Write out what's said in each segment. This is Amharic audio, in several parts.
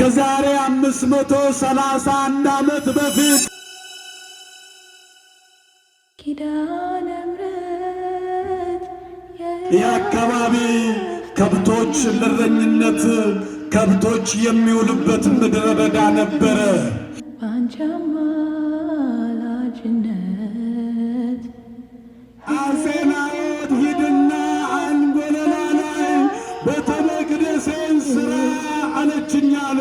ከዛሬ 531 ዓመት በፊት ኪዳነ ምሕረት ይህ አካባቢ ከብቶች ለእረኝነት ከብቶች የሚውሉበት ምድረ በዳ ነበረ። ባንቺ አማላጅነት አጼናዎት ሂድና አንጎለላ ላይ ቤተ መቅደሴን ስራ አለችኝ አሉ።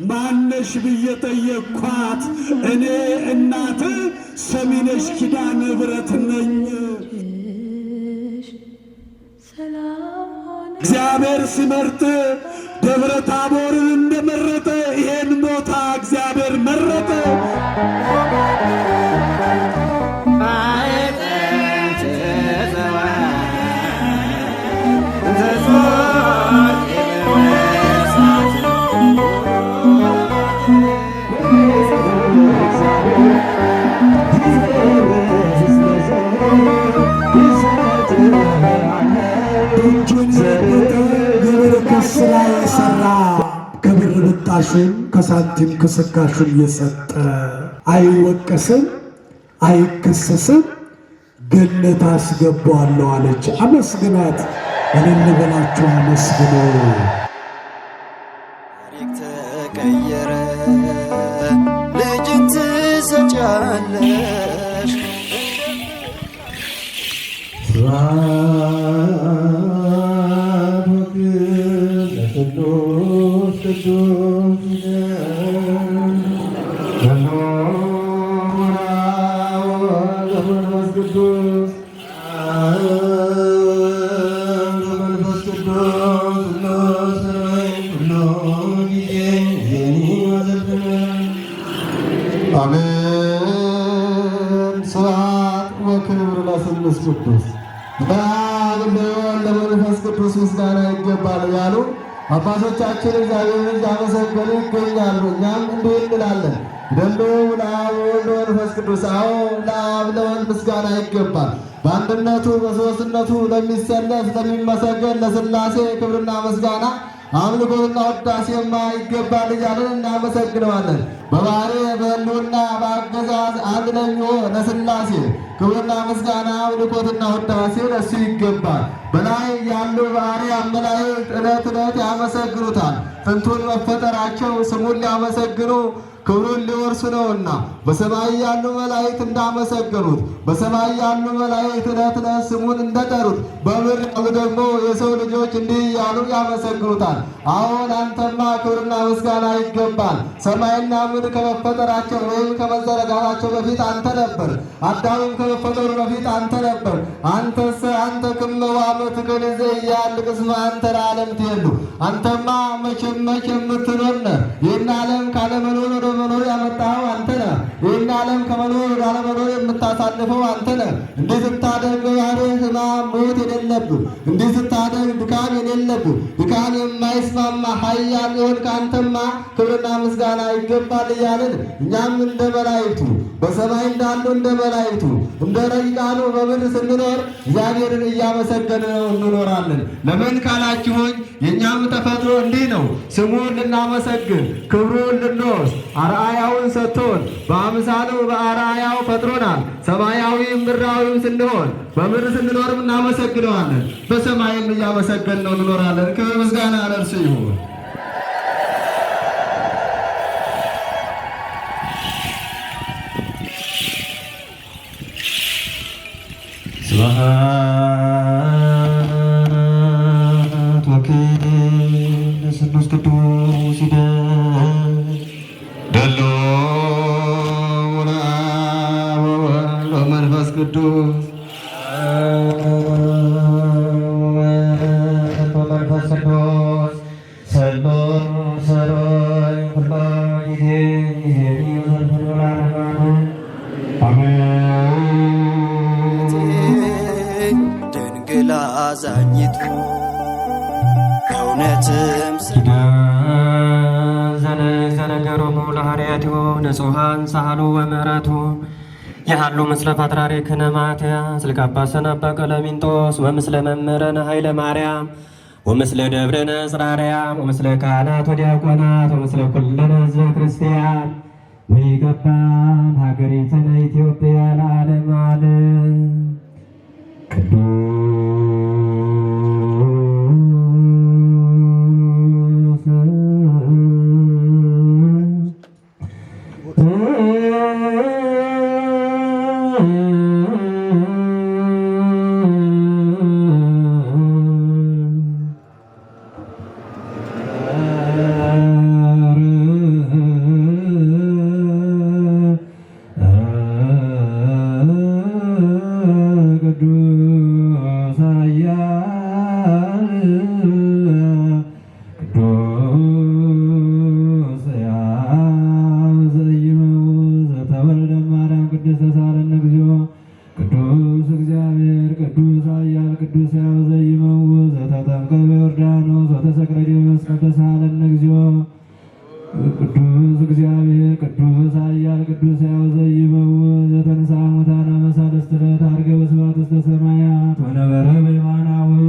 ማነሽ ብዬ ጠየቅኳት። እኔ እናት ሰሚነሽ ኪዳነ ምሕረት ነኝ። ሰላም ሆነ። እግዚአብሔር ሲመርጥ ደብረ ታቦርን እንደመረጠ ይሄን ቦታ እግዚአብሔር መረጠ። እጁን የረገጠ የበረከት ሥራ የሠራ ከብር ብጣሹን ከሳንቲም ክስካሹን የሰጠ አይወቀስም፣ አይከሰስም፣ ገነት አስገባዋለሁ አለች። አመስግኗት፣ እልል ብላችሁ አመስግኑ። ታሪክ ተቀየረ፣ ልጅን ትሰጫለሽ። ስብሐት ለቅዱስ ቅዱስ ለመንፈስ ቅዱስ ለመንፈስ ቅዱስ ሁሉ ጊዜ አሜን። ስብሐት ወክብር ለስሉስ ቅዱስ ለአብ ለወልድ ለመንፈስ ቅዱስ ምስጋና ይገባል ያሉ አባቶቻችን እግዚአብሔርን እያመሰገኑ ይገኛሉ። እኛም እንዲህ እንላለን፣ ደሉ ለአብ ወልድ ወመንፈስ ቅዱስ። አዎ ለአብ ለወልድ ምስጋና ይገባል። በአንድነቱ በሦስትነቱ ለሚሰለፍ ለሚመሰገን ለሥላሴ ክብርና ምስጋና አምልኮትና ውዳሴማ ይገባል እያለን እናመሰግነዋለን። በባህሪ በሕልውና በአገዛዝ አንድ ለሚሆን ለሥላሴ ክብርና ምስጋና አምልኮትና ውዳሴ ለእሱ ይገባል። በላይ ያሉ ባህርያም መላእክት ዕለት ዕለት ያመሰግኑታል። ጥንቱን መፈጠራቸው ስሙን ሊያመሰግኑ ክብሩን ሊወርሱ ነውና በሰማይ ያሉ መላእክት እንዳመሰገኑት በሰማይ ያሉ መላእክት ዕለት ዕለት ስሙን እንደጠሩት በምድር ያሉ ደግሞ የሰው ልጆች እንዲህ እያሉ ያመሰግኑታል። አሁን አንተማ ክብርና ምስጋና ይገባል። ሰማይና ምድር ከመፈጠራቸው ወይም ከመዘረጋታቸው በፊት አንተ ነበር። አዳምም ከመፈጠሩ በፊት አንተ ነበር። አንተስ አንተ ክመ ወአመትከ ዘኢያልቅ እስመ አንተ ለዓለም ትሄሉ። አንተማ መቼም መቼም የምትኖር ነህ። ይህን ዓለም ካለመኖር ወደ መኖር ያመጣኸው አንተ ነህ። ይህን ዓለም ከመኖር ወደ አለመኖር የምታሳልፈው አንተ ነህ። እንዲህ ስታደርግ በባህርህ ሕማም፣ ሞት የሌለብህ፣ እንዲህ ስታደርግ ድካም የሌለብህ፣ ድካም የማይስማማ ኃያል የሆንክ አንተማ ክብርና ምስጋና ይገባል እያልን እኛም እንደ መላእክቱ በሰማይ እንዳሉ እንደ መላእክቱ እንደ ረቂቃኑ በምድር ስንኖር እግዚአብሔርን እያመሰገንን እንኖራለን። ለምን ካላችሁኝ የእኛም ተፈጥሮ እንዲህ ነው። ስሙን ልናመሰግን ክብሩን ልንወርስ አርአያውን ሰጥቶን በአምሳሉ በአርአያው ፈጥሮናል። ሰማያዊም ምድራዊም ስንሆን በምድር ስንኖርም እናመሰግነዋለን፣ በሰማይም እያመሰገንነው እንኖራለን። ክብር ምስጋና ለእርሱ ይሁን። ስብሐት ወክብር ለስሉስ ቅዱስ ደሎ ለአብ ወወልድ ወመንፈስ ቅዱስ ወመንፈስ ቅዱስ ሰሎን ሰሮይ ኩሎ ጊዜ ጊዜ ድንግል አዛኝቱ እውነትም ኪዳን ዘነገሮሙ ለሐዋርያቲሁ ንጹሐን ሳህሉ ወምህረቱ የሃሉ ምስለ ፓትርያርክነ ማትያስ ሊቀ ጳጳሳት አባ ቀለሚንጦስ ወምስለ መምህረነ ኃይለ ማርያም ወምስለ ደብረነ ጽራርያም ወምስለ ካህናት ወዲያቆናት ወምስለ ኩልነ ሕዝበ ክርስቲያን ወይገባን ሀገሪትነ ኢትዮጵያ ለዓለመ ዓለም። ቅዱስ ቅዱስ ኃያል ቅዱስ ሕያው ዘኢይመውት ዘተወልደ እማርያም ቅድስት ተሣሃለነ እግዚኦ ቅዱስ እግዚአብሔር ቅዱስ ኃያል ቅዱስ ሕያው ዘኢይመውት ዘተጠምቀ በዮርዳኖስ ወተሰቅለ ዲበ መስቀል ተሣሃለነ እግዚኦ ቅዱስ እግዚአብሔር ቅዱስ ኃያል ቅዱስ ሕያው ዘኢይመውት ዘተንሥአ እሙታን አመ ሣልስት ዕለት ዐርገ በስብሐት ውስተ ሰማያት ወነበረ በየማነ አቡሁ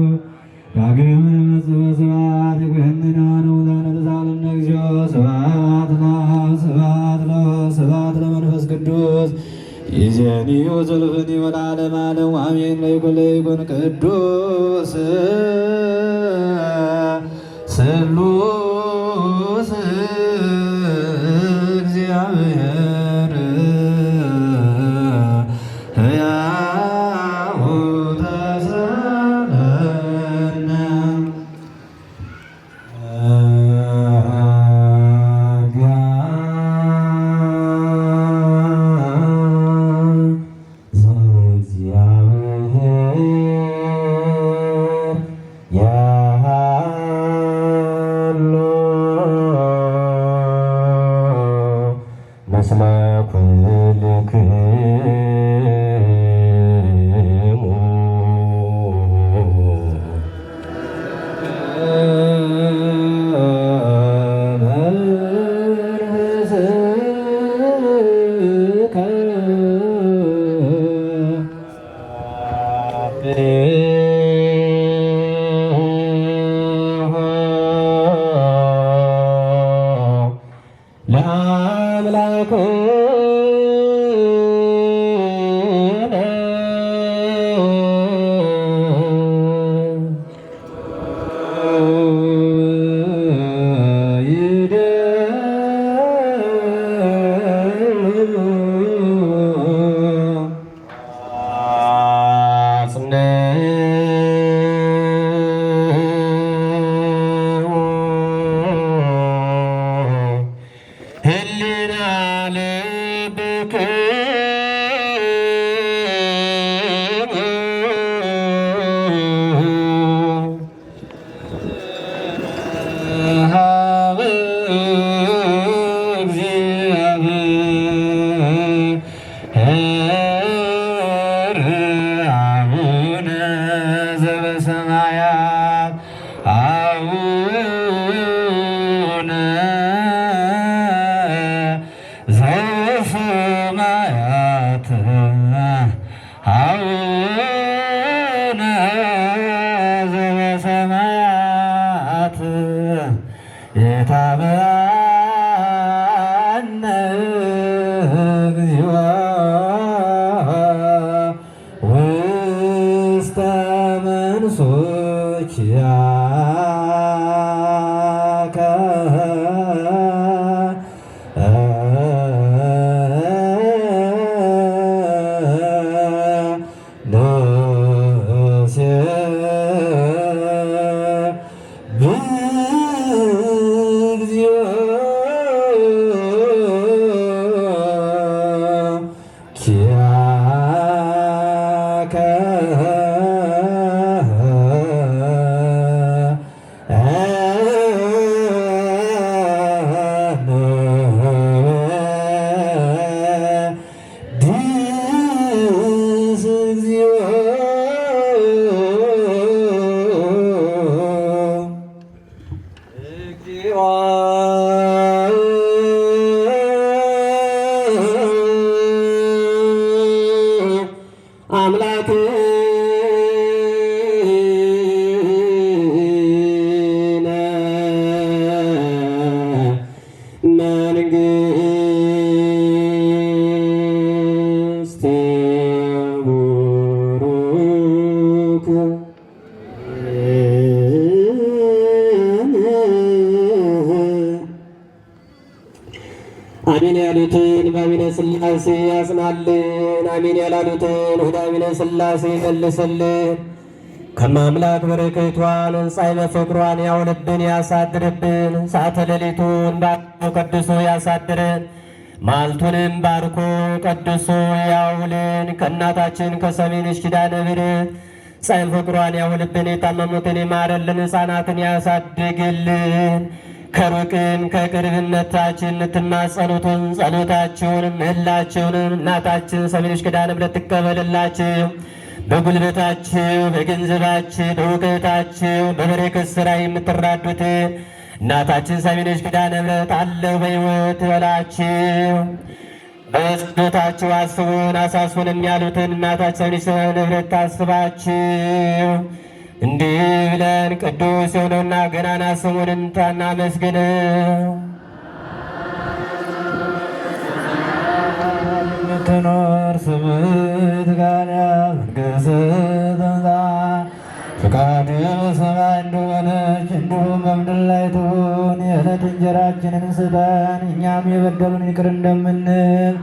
ዳግም ይመጽእ በስብሐት ይኩነነ ወሙታነ ተሣሃለነ እግዚኦ። ስብሐት ለአብ ስብሐት ለወልድ ስብሐት ለመንፈስ ቅዱስ ይእዜኒ ወዘልፈኒ ወለዓለመ ዓለም አሜን። ለይኩን ለይኩን ቅዱስ ስሉስ እግዚአብሔር ሕያው ተሣሃለነ። ምስለ ኩልክሙ መንፈስከ ለአምላክነ ህሊና ልብክሙ ሀበ እግዚአብሔር አቡነ ዘበሰማያት አቡነ ዘበሰማያት አቡነ ዘበሰማያት የታበአነ እግዚኦ ውስተ መንሱት ኪያከ መንግስት ቡሩክ። አሜን ያሉትን በአሚነ ሥላሴ ያጽናልን። አሜን ያላሉትን ወደ አሚነ ሥላሴ መልስልን። ከማምላክ በረከቷን ጻዕመ ፍቅሯን ያውልብን ያሳድርብን። ሰዓተ ሌሊቱን ባርኮ ቀድሶ ያሳድረን። ማልቱንም ባርኮ ቀድሶ ያውልን። ከእናታችን ከሰሜንሽ ኪዳነ ምሕረት ጻዕመ ፍቅሯን ያውልብን። የታመሙትን ይማረልን፣ ሕፃናትን ያሳድግልን። ከሩቅም ከቅርብነታችን የምትማጸኑትን ጸሎታችሁን ምህላችሁን እናታችን ሰሜንሽ ኪዳነ ምሕረት ትቀበልላችሁ። በጉልበታችሁ፣ በገንዘባችሁ፣ በእውቀታችሁ በበረከት ስራ የምትራዱትን እናታችን ሰሜንሽ ኪዳነ ምሕረት አለሁ በሕይወት ትበላችሁ። በጸሎታችሁ አስቡን አሳስቡን የሚያሉትን እናታችን ሰሜንሽ ኪዳነ ምሕረት ታስባችሁ እንዲህ ብለን ቅዱስ የሆነውና ገናና ስሙን እናመስግን። የምትኖር ስምህ ይትቀደስ፣ መንግሥትህ ትምጣ፣ ፈቃድህ በሰማይ እንደሆነች እንዲሁም በምድር ላይ ትሁን። የዕለት እንጀራችንን ስጠን፣ እኛም የበደሉን ይቅር እንደምንል።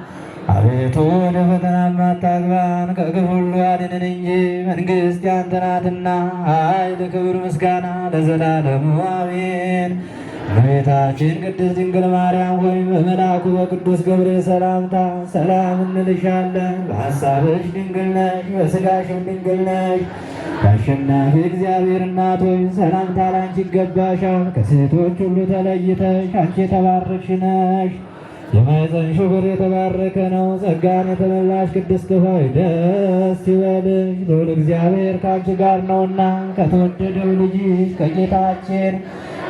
አቤቱ ወደ ፈተና አታግባን፣ ከክፉ ሁሉ አድነን እንጂ መንግሥት ያንተ ናትና፣ ኃይል፣ ክብር፣ ምስጋና ለዘላለሙ አሜን። እመቤታችን ቅድስት ድንግል ማርያም ሆይ በመልአኩ በቅዱስ ገብርኤል ሰላምታ ሰላም እንልሻለን። በሐሳብሽ ድንግል ነሽ፣ በሥጋሽም ድንግል ነሽ። የአሸናፊ እግዚአብሔር እናት ሆይ ሰላምታ ላንቺ ይገባሻል። ከሴቶች ሁሉ ተለይተሽ አንቺ የተባረክሽ ነሽ። የማኅፀንሽ ፍሬ የተባረከ ነው። ጸጋን የተመላሽ ቅድስት ሆይ ደስ ይበልሽ፣ ልዑል እግዚአብሔር ከአንቺ ጋር ነውና ከተወደደው ልጅሽ ከጌታችን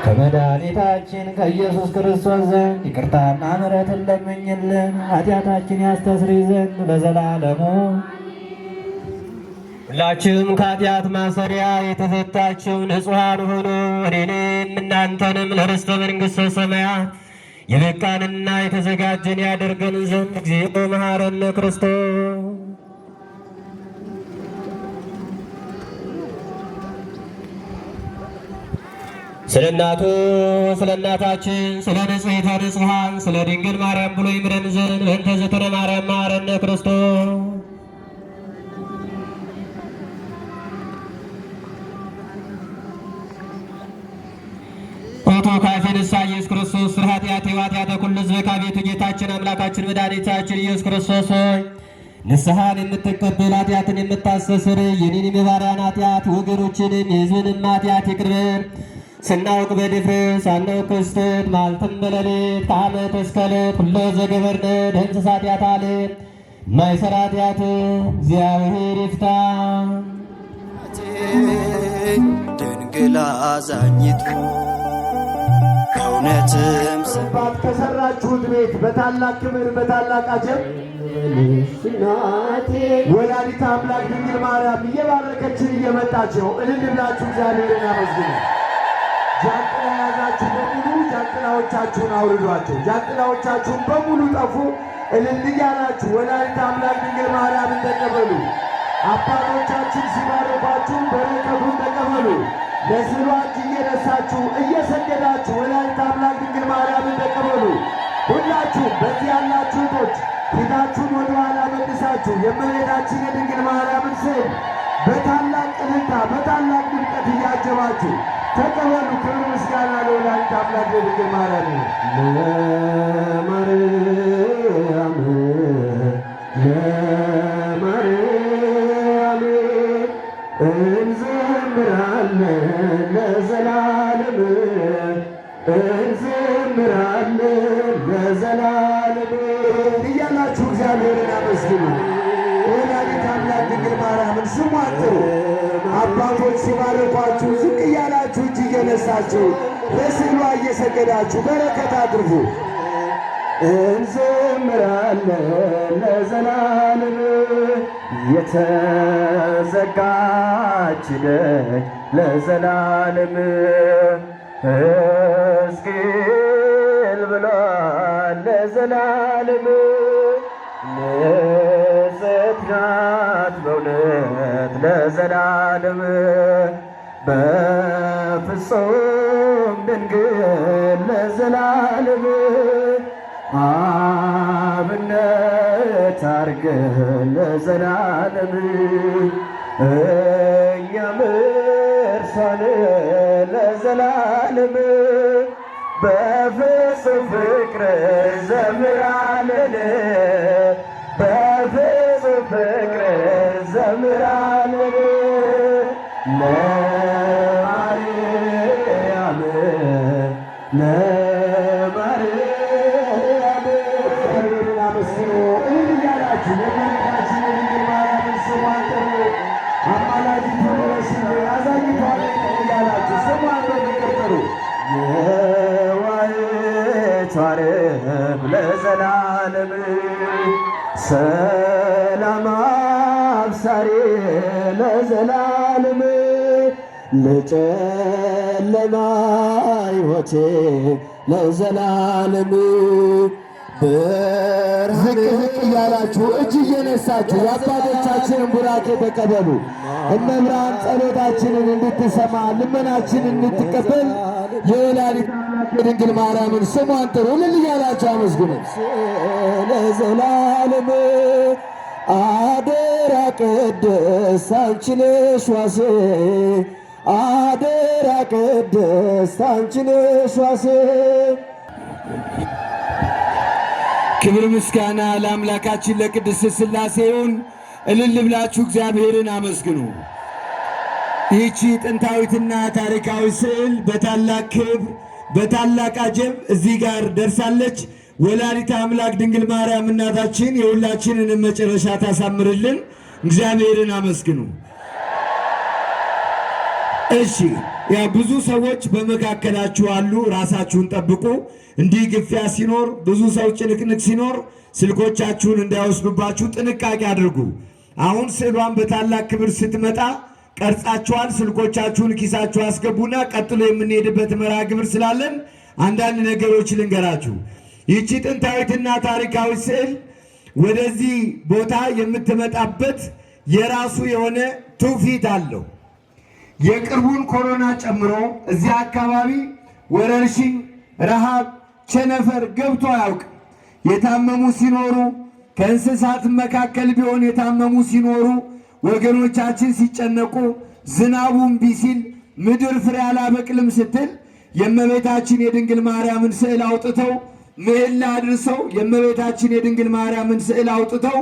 ከመድኃኒታችን ከኢየሱስ ክርስቶስ ዘንድ ይቅርታና ምሕረትን ለምኝልን ኃጢአታችን ያስተስርይ ዘንድ ለዘላለሙ። ሁላችሁም ከኃጢአት ማሰሪያ የተፈታችሁ ንጹሐን ሁኑ። እኔንም እናንተንም ለርስተ መንግሥተ ሰማያት የበቃንና የተዘጋጀን ያደርገን ዘንድ እግዚኦ መሐረነ ክርስቶስ። ስለ እናቱ ስለ እናታችን ስለ ንጽሕተ ንጹሐን ስለ ድንግል ማርያም ብሎ ይምረን ዘንድ በእንተ ዝክረ ማርያም መሐረነ ክርስቶስ። ኦቶ ካፌ ንስሐ ኢየሱስ ክርስቶስ ስለ ኃጢአቴ ወኃጢአተ ኩሉ ሕዝበ አቤቱ ጌታችን አምላካችን መድኃኒታችን ኢየሱስ ክርስቶስ ሆይ ንስሐን የምትቀበል ኃጢአትን የምታስተሰርይ የኔንም የባሪያን ኃጢአት ወገኖችንም የሕዝብንም ኃጢአት ይቅር በል። ስናውቅ በድፍረት ሳናውቅ በስህተት መዓልትም በሌሊት ከዓመት እስከ ዕለት ሁሎ ዘገበርነ ደምስስ ኃጢአተ ዓለም ማይሰራ ኃጢአት እግዚአብሔር ይፍታ። ድንግል አዛኝቱ እውነትም ባት ከሰራችሁት ቤት በታላቅ ክብር በታላቅ አጀብ ወላዲተ አምላክ ድንግል ማርያም እየባረከችን እየመጣች ነው። እልል ብላችሁ እግዚአብሔርን አመስግኑ። ጃንጥላ የያዛችሁ በሙሉ ጃንጥላዎቻችሁን አውርዷቸው። ጃንጥላዎቻችሁን በሙሉ ጠፉ። እልል እያላችሁ ወላዲተ አምላክ ድንግል ማርያምን ተቀበሉ። አባቶቻችን ሲባርኳችሁ በረከቱን ተቀበሉ። ለስዕሏ እጅ እየነሳችሁ እየሰገዳችሁ ወላዲተ አምላክ ድንግል ማርያምን ተቀበሉ። ሁላችሁም በዚህ ያላችሁ እህቶች ፊታችሁን ወደ ኋላ መልሳችሁ የእመቤታችን የድንግል ማርያምን ስዕል በታላቅ እልልታ በታላቅ ድምቀት እያጀባችሁ ተቀበሉ። ክብር ምስጋና ለወላዲተ አምላክ ለድንግል ማርያም ይሁን። ለማርያም ለማርያም እንዘምራለን ለዘላለም እንዘምራለን ለዘላለም እያላችሁ እግዚአብሔርን አመስግኑ። ወላዲተ አምላክ ድንግል ማርያምን ስሟን ጥሩ። አባቶች ሲባርኳችሁ ዝቅ እያላችሁ እጅ እየነሳችሁ ለስዕሏ እየሰገዳችሁ በረከት አትርፉ። እንዘምራለን ለዘላለም የተዘጋች ደጅ ለዘላለም ሕዝቅኤል ተብሏል ለዘላለም። ንጽሕት ናት በእውነት ለዘላለም በፍጹም ድንግል ለዘላለም አብነት አርገን ለዘላለም እኛም እርሷን ለዘላለም በፍጹም ፍቅር ዘምራለን በፍጹም ፍቅር ዘምራለን ለማርያም ለማርያም። እግዚአብሔርን አመስግኑ እልል እያላችሁ የእመቤታችን የድንግል ማርያምን ስሟን ጥሩ። አማላጅቱ ድረስልን፣ አዛኝቷ ነይልን እያላችሁ ስሟን በፍቅር ጥሩ። የዋህቷ ርግብ ለዘላለም ሰላም አብሳሪ ለዘላለም ለጨለማ ሕይወቴ ለዘላለም ዝቅ ዝቅ እያላችሁ እጅ እየነሳችሁ የአባቶቻችንን ቡራኬ ተቀበሉ። እመብርሃን ጸሎታችንን እንድትሰማ ልመናችንን እንድትቀበል የወላዲተ አምላክ የድንግል ማርያምን ስሟን ጥሩ። እልል እያላችሁ አመስግኑ። ለዘላለም አደራ ቅድስት አንቺ ነሽ ዋሴ አደራ ቅድስት አንቺ ነሽ ዋሴ። ክብር ምስጋና ለአምላካችን ለቅድስት ሥላሴ ይሁን። እልል ብላችሁ እግዚአብሔርን አመስግኑ። ይህቺ ጥንታዊትና ታሪካዊ ስዕል በታላቅ ክብር በታላቅ አጀብ እዚህ ጋር ደርሳለች። ወላዲተ አምላክ ድንግል ማርያም እናታችን የሁላችንን መጨረሻ ታሳምርልን። እግዚአብሔርን አመስግኑ። እሺ፣ ያ ብዙ ሰዎች በመካከላችሁ አሉ። ራሳችሁን ጠብቁ። እንዲህ ግፊያ ሲኖር፣ ብዙ ሰው ጭንቅንቅ ሲኖር ስልኮቻችሁን እንዳይወስዱባችሁ ጥንቃቄ አድርጉ። አሁን ስዕሏን በታላቅ ክብር ስትመጣ ቀርጻችኋል። ስልኮቻችሁን ኪሳችሁ አስገቡና ቀጥሎ የምንሄድበት መርሃ ግብር ስላለን አንዳንድ ነገሮች ልንገራችሁ። ይቺ ጥንታዊትና ታሪካዊ ስዕል ወደዚህ ቦታ የምትመጣበት የራሱ የሆነ ትውፊት አለው። የቅርቡን ኮሮና ጨምሮ እዚያ አካባቢ ወረርሽኝ፣ ረሃብ፣ ቸነፈር ገብቶ አያውቅ። የታመሙ ሲኖሩ ከእንስሳት መካከል ቢሆን የታመሙ ሲኖሩ ወገኖቻችን ሲጨነቁ ዝናቡ እምቢ ሲል ምድር ፍሬ አላበቅልም ስትል የእመቤታችን የድንግል ማርያምን ስዕል አውጥተው ምህላ አድርሰው የእመቤታችን የድንግል ማርያምን ስዕል አውጥተው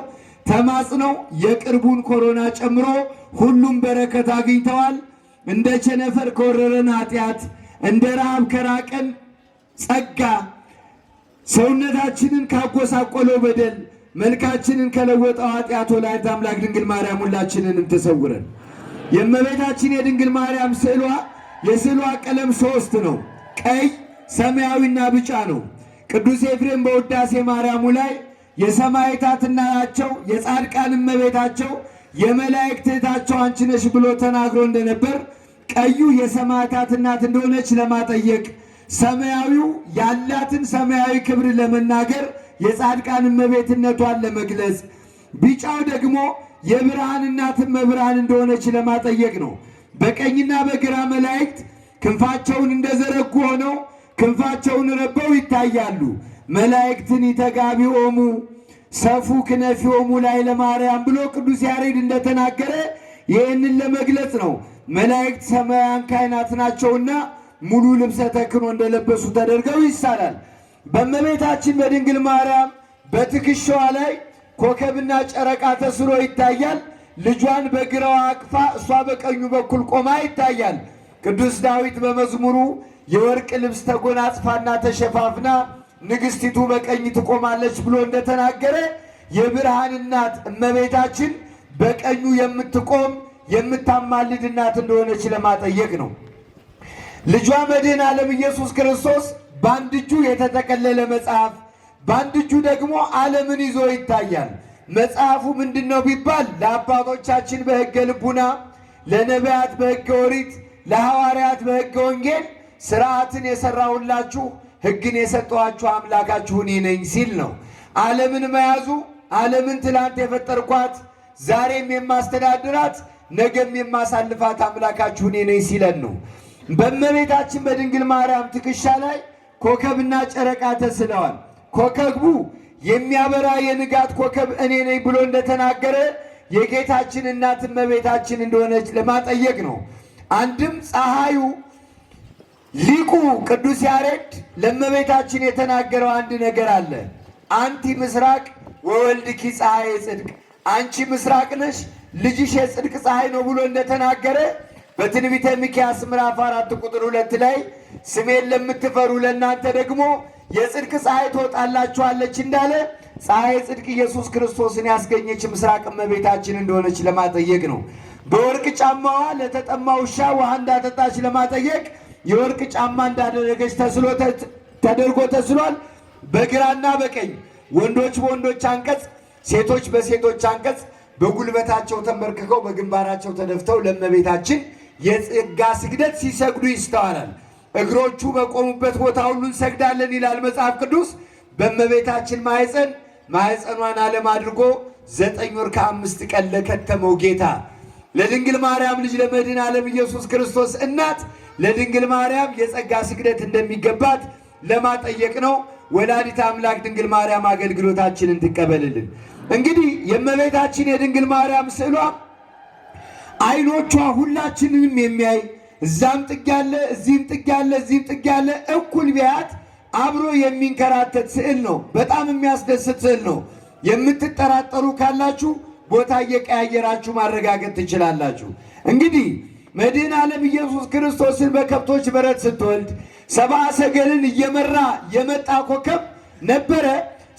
ተማጽነው የቅርቡን ኮሮና ጨምሮ ሁሉም በረከት አግኝተዋል። እንደ ቸነፈር ከወረረን ኃጢአት፣ እንደ ረሃብ ከራቀን ጸጋ፣ ሰውነታችንን ካጎሳቆለው በደል፣ መልካችንን ከለወጠው ኃጢአት ወላዲተ አምላክ ድንግል ማርያም ሁላችንንም ተሰውረን። የእመቤታችን የድንግል ማርያም ስዕሏ የስዕሏ ቀለም ሶስት ነው። ቀይ፣ ሰማያዊና ቢጫ ነው። ቅዱስ ኤፍሬም በውዳሴ ማርያሙ ላይ የሰማዕታት እናታቸው የጻድቃን እመቤታቸው የመላእክት እህታቸው አንቺ ነሽ ብሎ ተናግሮ እንደነበር ቀዩ የሰማዕታት እናት እንደሆነች ለማጠየቅ፣ ሰማያዊው ያላትን ሰማያዊ ክብር ለመናገር የጻድቃን እመቤትነቷን ለመግለጽ፣ ቢጫው ደግሞ የብርሃን እናት እመብርሃን እንደሆነች ለማጠየቅ ነው። በቀኝና በግራ መላእክት ክንፋቸውን እንደዘረጉ ሆነው ክንፋቸውን ረበው ይታያሉ። መላእክትን ይተጋቢኦሙ ሰፉ ክነፊኦሙ ላይ ለማርያም ብሎ ቅዱስ ያሬድ እንደተናገረ ይህንን ለመግለጽ ነው። መላእክት ሰማያውያን ካህናት ናቸውና ሙሉ ልብሰ ተክህኖ እንደለበሱ ተደርገው ይሳላል። በእመቤታችን በድንግል ማርያም በትከሻዋ ላይ ኮከብና ጨረቃ ተስሎ ይታያል። ልጇን በግራዋ አቅፋ እሷ በቀኙ በኩል ቆማ ይታያል። ቅዱስ ዳዊት በመዝሙሩ የወርቅ ልብስ ተጎናጽፋና ተሸፋፍና ንግሥቲቱ በቀኝ ትቆማለች ብሎ እንደተናገረ የብርሃን እናት እመቤታችን በቀኙ የምትቆም የምታማልድ እናት እንደሆነች ለማጠየቅ ነው። ልጇ መድኃኔ ዓለም ኢየሱስ ክርስቶስ በአንድ እጁ የተጠቀለለ መጽሐፍ በአንድ እጁ ደግሞ ዓለምን ይዞ ይታያል። መጽሐፉ ምንድን ነው ቢባል ለአባቶቻችን በሕገ ልቡና፣ ለነቢያት በሕገ ኦሪት፣ ለሐዋርያት በሕገ ወንጌል ሥርዓትን የሠራሁላችሁ ሕግን የሰጠኋችሁ አምላካችሁ እኔ ነኝ ሲል ነው። ዓለምን መያዙ ዓለምን ትላንት የፈጠርኳት ዛሬም የማስተዳድራት ነገም የማሳልፋት አምላካችሁ እኔ ነኝ ሲለን ነው። በእመቤታችን በድንግል ማርያም ትከሻ ላይ ኮከብና ጨረቃ ተስለዋል። ኮከቡ የሚያበራ የንጋት ኮከብ እኔ ነኝ ብሎ እንደተናገረ የጌታችን እናት እመቤታችን እንደሆነች ለማጠየቅ ነው። አንድም ፀሐዩ ሊቁ ቅዱስ ያሬድ ለእመቤታችን የተናገረው አንድ ነገር አለ። አንቲ ምስራቅ ወወልድኪ ፀሐይ ጽድቅ፣ አንቺ ምስራቅ ነሽ ልጅሽ የጽድቅ ፀሐይ ነው ብሎ እንደተናገረ በትንቢተ ሚክያስ ምዕራፍ 4 ቁጥር 2 ላይ ስሜን ለምትፈሩ ለእናንተ ደግሞ የጽድቅ ፀሐይ ትወጣላችኋለች እንዳለ ፀሐይ ጽድቅ ኢየሱስ ክርስቶስን ያስገኘች ምስራቅ እመቤታችን እንደሆነች ለማጠየቅ ነው። በወርቅ ጫማዋ ለተጠማ ውሻ ውሃ እንዳጠጣች ለማጠየቅ የወርቅ ጫማ እንዳደረገች ተስሎ ተደርጎ ተስሏል። በግራና በቀኝ ወንዶች በወንዶች አንቀጽ፣ ሴቶች በሴቶች አንቀጽ በጉልበታቸው ተንበርክከው በግንባራቸው ተደፍተው ለእመቤታችን የጸጋ ስግደት ሲሰግዱ ይስተዋላል። እግሮቹ በቆሙበት ቦታ ሁሉ እንሰግዳለን ይላል መጽሐፍ ቅዱስ። በእመቤታችን ማኅፀን ማኅፀኗን ዓለም አድርጎ 9 ወር ከ5 ቀን ለከተመው ጌታ ለድንግል ማርያም ልጅ ለመድኃኔ ዓለም ኢየሱስ ክርስቶስ እናት ለድንግል ማርያም የጸጋ ስግደት እንደሚገባት ለማጠየቅ ነው። ወላዲተ አምላክ ድንግል ማርያም አገልግሎታችንን ትቀበልልን። እንግዲህ የእመቤታችን የድንግል ማርያም ስዕሏ ዓይኖቿ ሁላችንንም የሚያይ እዛም ጥግ ያለ እዚህም ጥግ ያለ እዚህም ጥግ ያለ እኩል ቢያት አብሮ የሚንከራተት ስዕል ነው። በጣም የሚያስደስት ስዕል ነው። የምትጠራጠሩ ካላችሁ ቦታ እየቀያየራችሁ ማረጋገጥ ትችላላችሁ። እንግዲህ መድኃኔ ዓለም ኢየሱስ ክርስቶስን በከብቶች በረት ስትወልድ ሰብአ ሰገልን እየመራ የመጣ ኮከብ ነበረ።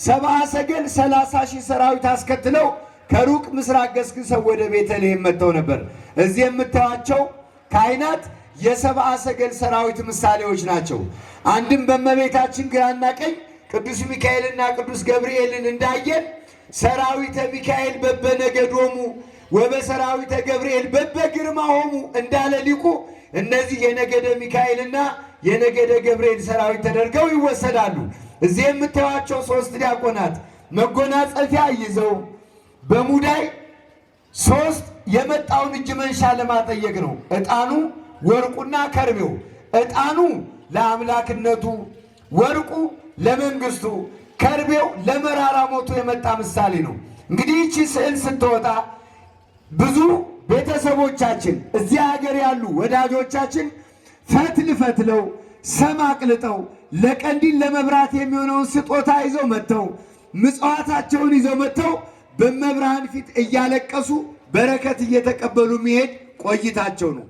ሰብአ ሰገል 30,000 ሰራዊት አስከትለው ከሩቅ ምስራቅ ገስግሰው ወደ ቤተልሔም መጥተው ነበር። እዚህ የምታዩቸው ካህናት የሰብአ ሰገል ሰራዊት ምሳሌዎች ናቸው። አንድም በእመቤታችን ግራና ቀኝ ቅዱስ ሚካኤልና ቅዱስ ገብርኤልን እንዳየን ሰራዊተ ሚካኤል በበነገዶሙ ወበሰራዊተ ገብርኤል በበግርማሆሙ እንዳለ ሊቁ እነዚህ የነገደ ሚካኤልና የነገደ ገብርኤል ሰራዊት ተደርገው ይወሰዳሉ። እዚህ የምታዩቸው ሶስት ዲያቆናት መጎናጸፊያ ይዘው በሙዳይ ሶስት የመጣውን እጅ መንሻ ለማጠየቅ ነው። ዕጣኑ ወርቁና ከርቤው። ዕጣኑ ለአምላክነቱ፣ ወርቁ ለመንግስቱ፣ ከርቤው ለመራራ ሞቱ የመጣ ምሳሌ ነው። እንግዲህ ይቺ ስዕል ስትወጣ ብዙ ቤተሰቦቻችን እዚያ ሀገር ያሉ ወዳጆቻችን ፈትል ፈትለው ሰም አቅልጠው ለቀንዲል ለመብራት የሚሆነውን ስጦታ ይዘው መጥተው ምጽዋታቸውን ይዘው መጥተው በመብርሃን ፊት እያለቀሱ በረከት እየተቀበሉ የሚሄድ ቆይታቸው ነው።